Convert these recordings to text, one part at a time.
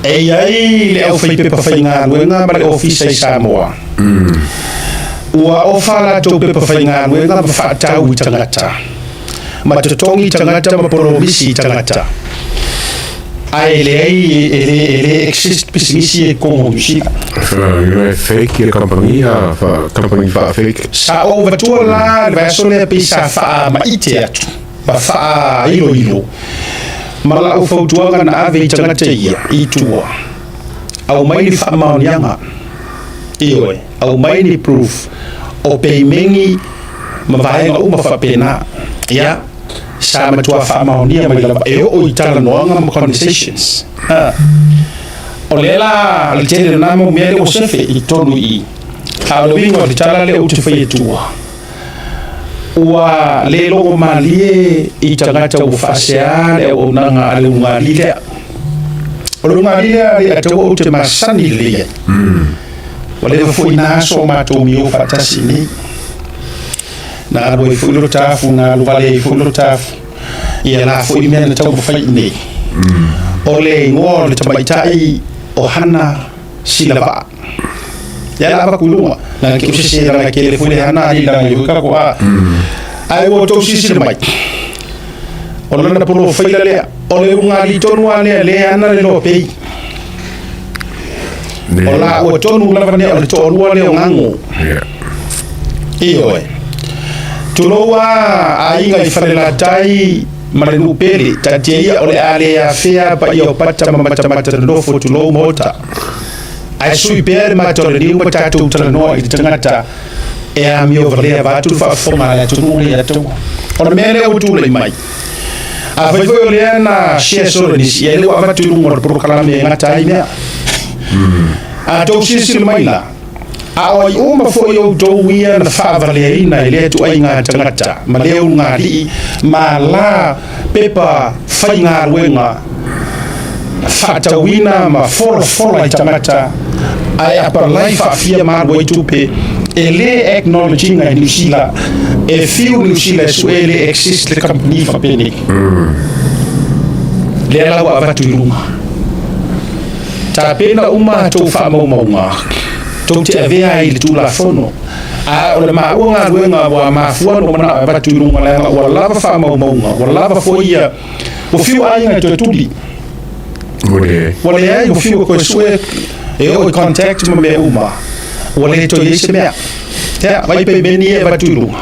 E i ai le aufaipepa faigaluega ma le ofisa i Samoa. Ua ofa latou pepa faigaluega ma faatau i tagata, ma totogi tagata ma polomisi i tagata. Ae leai, e le exist pisinisi e kogo Niu Sila. Fa fake ia company a fa company fa fake. Sa ou vatua la le vaiaso lea pei sa faamaite atu ma faailoilo ma lau fautuaga na ave i tagata ia i tua. Aumai ni faamaoniaga. Ioe, aumai ni proof o peimeni ma vaega uma faapena. Ia, sa matua faamaonia mai lava e oo i talanoaga ma conversations. Ha. O lea la le tele o na mau mea lea ua sefe i totonu i i. A o le uiga o le tala lea ou te fai atua, ua le logo malie i tagata ua faasea le auaunaga a le ulugalii lea. O le ulugalii lea le ataua ou te masani lelei ai. Ua leva foi na aso o matou mio faatasi nei. Na alu ai foi lo tafu, na alu vale ai foi lo tafu. Ia la foi mea na taumafai i nei. O le igoa o le tamaitai o Hana Silavaa. Ia la avaku i luga. Lana ke usese lana ke le foi le hana ali lana i ka ko a. Ai ua tou silasila mai. O lana polofaila lea, o le ulugalii tonu lava lea le ana le loa pei. O la ua tonu lava lea o le toalua lea o Gago. Ioe. Tulou a aiga i Falelatai ma le nuu pele, taatia ia o le a le afea paia o pata ma matamata nonofo tulou maota. Ae sui pea le mata o le niu ma tatou talanoa i le tagata e amio valea vaeatu le faafofoga a le atunuu nei Ataua. O le mea lea ua tulai mai. Afai foi o lea na share solo e nisi, ia lea ua avatu i luga o le polokalame e gata ai mea. A tou silasila mai la, a o ai uma foi outou ia na faavaleaina i lea ituaiga tagata ma lea ulugalii ma la pepa faigaluega faatauina ma folafola i tagata ae apalai faafia ma alu ai tupe e le acknowledge ina i Niu Sila e fiu Niu Sila e sue le exist le company faapenei. Lea la ua avatu i luga. Tapena uma a tou faamaumauga tou te avea ai i le Tulafono, a o le maua galuega ua mafua ona ou manao e avatu i luga leaga ua lava faamaumauga, ua lava foi ia, ua fiu aiga e toe tuli. Ua leai. Ua leai, ua fiu e toe sue, e oo i contact ma mea uma, ua le toe i ai se mea. Ia, vai peimeni ia e avatu i luga.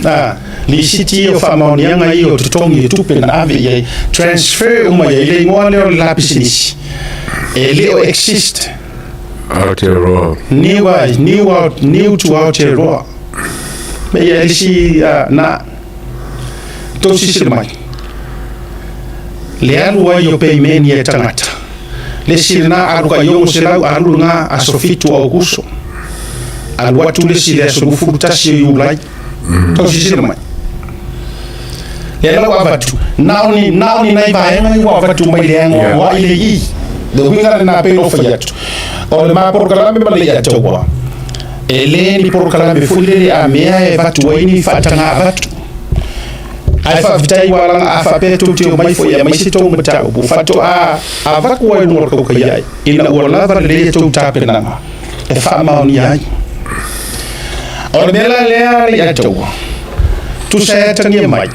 A, lisiti ia o faamaoniaga ia o totogi o tupe na ave i ai, transfer uma i ai le igoa lea o le la pisinisi. E le o exist. Aotearoa. New ai, new out, new to Aotearoa. Me ia isi na tou silasila mai. Le alu ai o peimeni e tagata. Le isi lena alu ka iogo selau alu lena aso 7 o Aukuso. Alu atu le isi le aso 21 o Iulai. Tou silasila mai. Lea la ua avatu, na o ni, na o ni nai vaega ia ua avatu mai le anoanoai le i. Le uiga lena pei ona ou fai atu, o le ma polokalame ma le Iataua, e le ni polokalame foi lele a mea e avatu ai ni faataga avatu. Ae faafetai ua laga a faapea tou te omai foi e aumai se tou mataupu faatoa avatu ai i luga o le kaukaiai ina ua lava lelei a tou tapenaga e faamaonia ai. O le mea la lea le Iataua, tusa e atagia mai,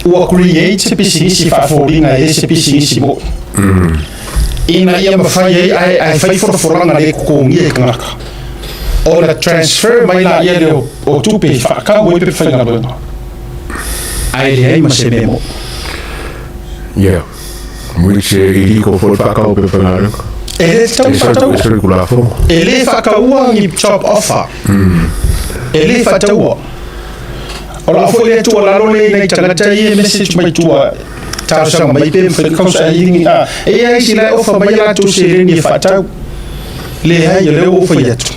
ua create se pisinisi faafoliga e le se pisinisi mo'i. Ina ia mafai ai ae, ae fai folafolaga le totogia i tagata ona transfer mai laia lea o tupe e faatau ai pepa faigaluega, ae leai ma se mea mo'i. Yeah. Which illegal foi le faatau o pepa faigaluega. E le tatau ona faataua. E soli Tulafono. E le faataua ni job offer. E le faataua. O lau foi lea tuualalo lea i nai tagata ia e message mai tua talosaga mai pe mafai ona kausailiga a e i ai isi la e ofa mai a latou seleni e faatau. Leai, o lea ua ou fai atu.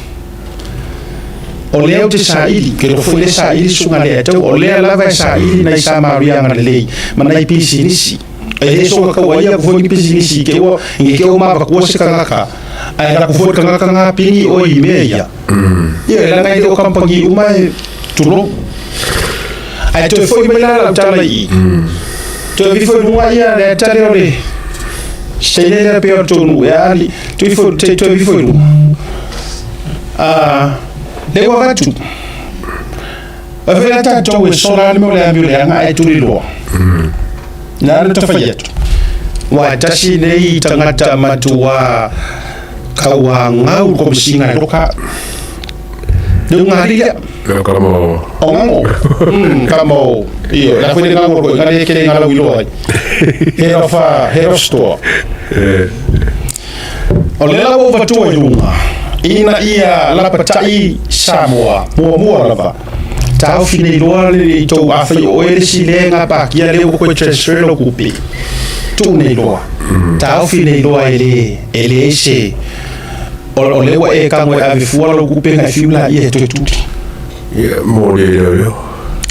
O lea ou te saili, ke loko foi lea saili susuga le atau, o lea lava e saili nai Samariaga lelei ma nai pisinisi. E le soga kau ai aku foi ni pisinisi ke ua nge ke o mavatua se kangaka, ae laku foi le kangaka ngā pini oi i mea ia. Ia, e leaga e le o kamupani uma e tulou. Ae toe foi mai la lau tala i i. Toe avi foi i luga ia le ata lea o le. Se le pe o tonu e ali tu ifo te tu ifo ilu. Ah, le ua vatu. A vela ta tau e sola le mo le amio le anga e tuli loa. Na le tawhai atu. Wa tasi nei tangata matua kaua ngau komsinga e roka. Le ngari lea. Le ka mo. O ngango. Ka mo. Iyo, la fue ngango ko ngari ke ngala wilo ai. He rofa, he rostoa. O le lau o vatua i lunga. Ina ia lapatai Samoa, mua mua lava. Tau fi nei loa le i tau awhai o ele si le ngā pākia le o koe transfer lo kupi. Tu nei loa. Tau fi nei loa e le ese. O lewa e kango e ave fua lo kupe ngai fiula i e toe tuli. Ia, mo le leo leo.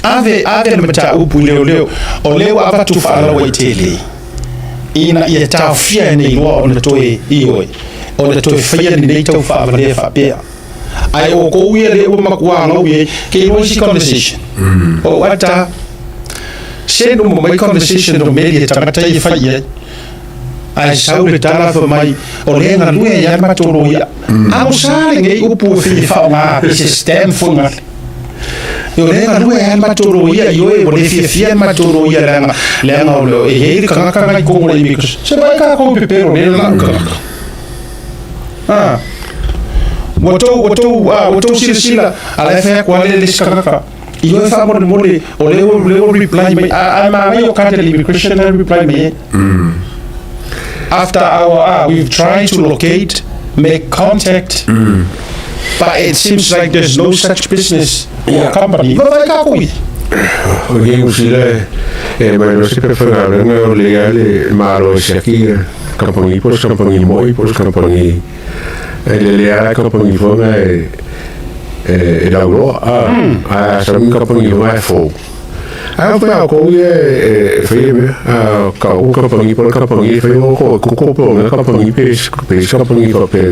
Ave le mata upu leo leo. O lewa avatu whaalawa i tele. Ina ia tau fia nei loa o na toe i oe. O na toe whaia ni nei tau whaavalea whaapea. Ai o ko uia le ua makua ngau ye ke iloa isi conversation. O ata se no mai conversation no media tangata i whai ai. Ai sau le tala fa mai o le nga lue ya matoro ia. A o sa le ngei upu e whii whao ngā pe se stem funga. Yo le nga lue ya matoro ia i oe o le fia fia matoro ia le anga o le e hei ka ngaka ngai kongo le imiko. Se mai ka ko pepero le la ka. Ah. Ua tou sila sila ala e fai ko ale le skaka. I oe wha mo mo le o le o le o reply mai a ma ngai o ka te immigration reply mai. After our we've tried to locate, make contact, but it seems like there's no such business or company. Va vai ka kui. O ke usila e mai no se pe whanga o le ale malo e siaki kampangi pos kampangi moi pos kampangi e le le ala kampangi fonga e e e lauloa a a sa mi kampangi fonga e fou. A pa ko ia e whai me a ka o kampangi po kampangi whai o ko ko ko po nga kampangi pe pe kampangi pa pe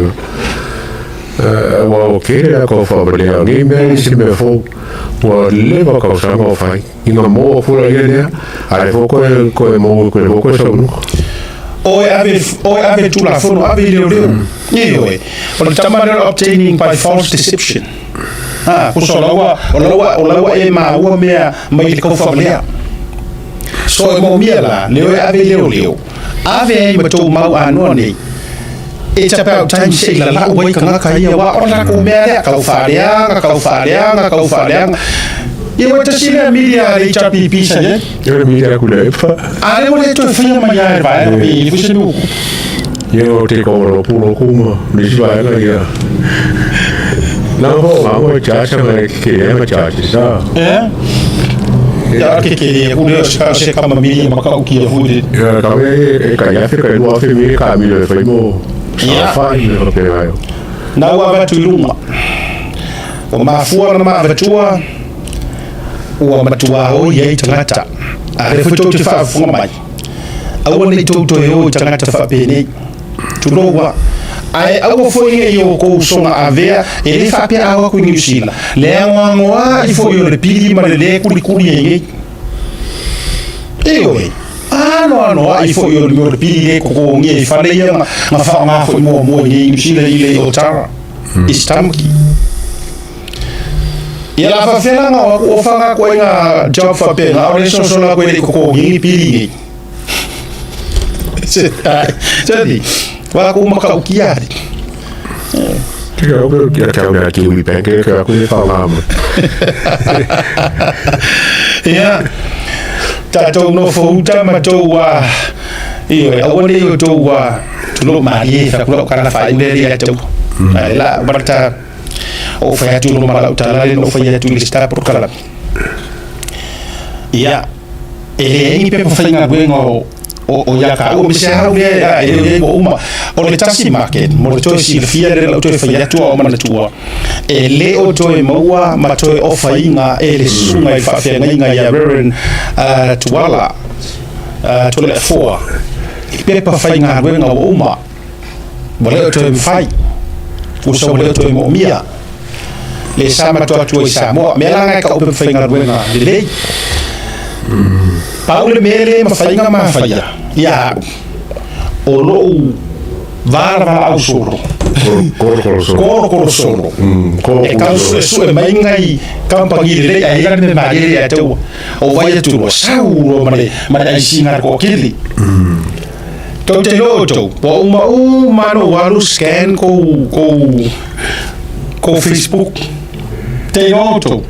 ua o ke la ko fa ba le ngi me si me fou ua leva ka sa ngo fai i nga mo fura ia lea a le fo ko ko e mo ko e ko sa nu. O e ave tu la fono ave leo leo. Ni oe. O le tamana obtaining by false deception. Ah, ko so lawa o lawa o lawa e ma ua mea mai le kaufa lea. So e mo mia la leo e ave leo leo. Ave ai ma tou mau anoa nei. It's about time se la la ua i ka ngaka ia wa o la ko mea lea kau whareanga, kau whareanga, kau whareanga. Ia wa tasi lea miria le HRPP sa ye. Ia le miria ku le pa. A le o le toe whaia mai ai vai pe i le se nuku. Ia o te ko ro pu ro ku ma ni si vai nga ia. Na ho ma mo cha cha ma ke ya ma cha chi sa. Eh? Ia ke ke le ku le se se kama miria ma ka uki e hui. Ia ka me e ka ia fe ka lua fe mi ka mi le fai mo. Ia. Sa fa i le pe ai. Na ua avatu i luga. O mafua na maavatua ua matuā oi ai tagata. A le foi tou te faafofoga mai. Aua nei tou toe o i tagata faapenei. Tulou Ae aua foi nei o kou soga avea e le faapea a o aku i Niu Sila. Le agoagoā i foi o le pili ma le lē kulikuli ai nei. E oe. Ano ano ai foi o le mea o le pili le kokogia i fale ia nga nga faaaogā foi muamua i nei Niu Sila i le Otara. I Tamaki. Ia la faafelaga o aku ofaga aku ai nga job faapega o le sosola aku e le kokogi ni pili nei. Se se wa ku maka ukia. Te ka o kia tau mea kiwi bank e ka ku e wha mo. Ia tatou nofo uta ma tou a ioe aua nei o tou a tulo malie fa kula kana fa ule le atu. Ai la barta o fa atu lo mala utala le no fa atu le sta por kala. Ia e le ni pe fa inga gwenga o ia ka o me se hau le e le o uma o le tasi market mo le toe silafia le lau toe fai atua o manatua e le o toe maua ma toe ofaina e le susuga i faafeagaiga ia Reverend Tuala Toleafoa pepa faigaluega ua uma ua le o toe mafai ua sa ua le o toe moomia le sa matua atu ai Samoa mea laga e ka'u pepa faigaluega lelei pau le mea le mafaiga mafaia ia a'u. O lou valavala solo. Kolokolo solo. Kolokolo solo. Ko E kau sue sue mai ngai kampangi le ai la me ma le ya tau. O vai tu lo sau lo male male ai singa ko kili. Tau te lo tau. Po uma uma no walu scan ko ko ko Facebook. Te lo tau.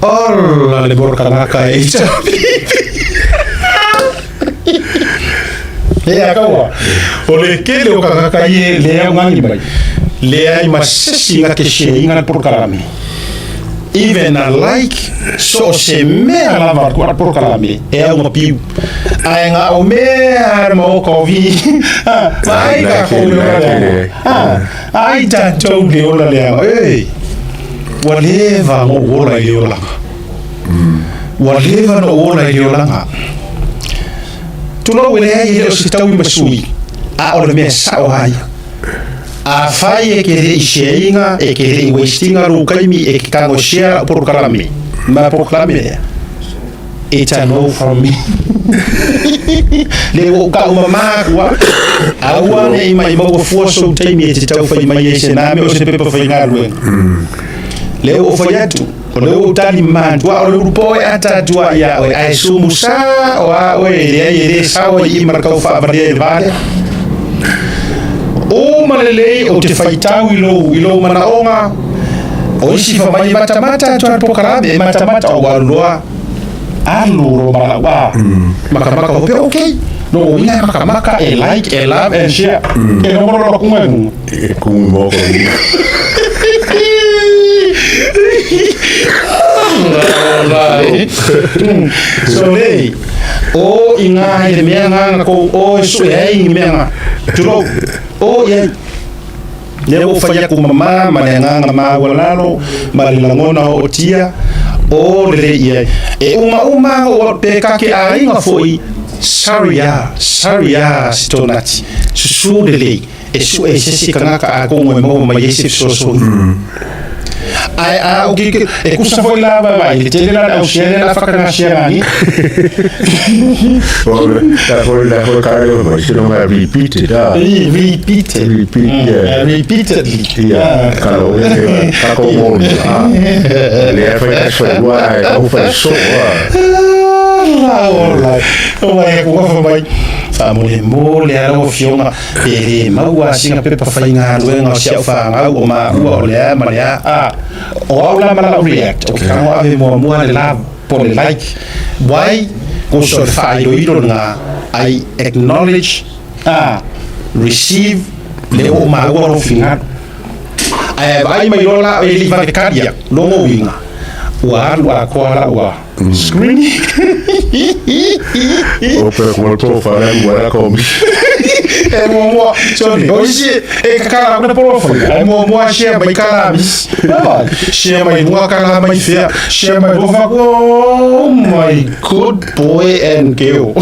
Ola le borka ngaka e E a kaua. O le kele o kakaka i e le au ngangi mai. Le ai ma sesi nga ke se inga porokalame. Even a like so se mea lava ku ar porokalame. E au nga piu. Ai nga o mea ar ma o kovi. Ai ka ko le ora le. Ai ta tau le ola le au. Ei. Ua leva ngo ola i le olaga. Ua leva no ola i le olaga. Tulou e leai e le o se taui ma sui, a o le mea sao ai. A fai e ke le i sheinga, e ke le i wastinga ro kaimi, e ke kango share porokalame. Ma porokalame lea. It's a no from me. Le o ka uma makua. Aua ne i mai maua fua sou taimi e te tau whai mai e se nā me o se pepa whai ngā luenga. Le o whai atu. O le o tali mantua o le urupo e ata atua ia oe. Ai sumu sa o a oe e le ai e le sao i marakau whaavaria i le vale. O malelei o te whaitau i lou manaonga. O isi fa mai matamata atu ar pokalame e matamata o waruloa. Alu ro malaua. Makamaka o pe okay. No ina makamaka e like, e love and share. E no moro lo kunga ngu. E kumu moko. So lei, o i ngā i le mea ngā ko o e sue ai i mea ngā. Tulou, o i ai. Le o whai aku mama, ma le ngā ngā walalo, ma le langona o tia, o le i ai. E uma uma o pe kake a inga foi, sorry a, sorry a si tonati. Susu le lei, e su e se si kangaka a kongo e maua mai e se so. Ai a o ki e kusa foi la vai vai, le tele la au share la whakanga share ngani. O la foi la foi kare mai se no mai repeated ah. Repeated. Repeat, yeah. Repeatedly. Ia, ka lo e ka ko mo ah. Le foi ka foi wa ka foi so ah. La ola. O mai ko ko mai. Fa mo le mo le ala o fionga e le maua singa pepa whai ngā luenga o sia o whangau o ma ua o lea ma lea a o au la mala react o ke kango ave mua mua le love po le like why ko so le whairo iro ngā I acknowledge a receive le o ma ua ro fingaru ai vai mai lola e li vave karia longo winga ua alu a koa la ua screen O pe ko profile wa la ko mi. E mua mua sorry o isi e kakala kuna profile ai mua mua share mai kala mis share mai mua kala mai fea share mai bofa oh my good boy and girl.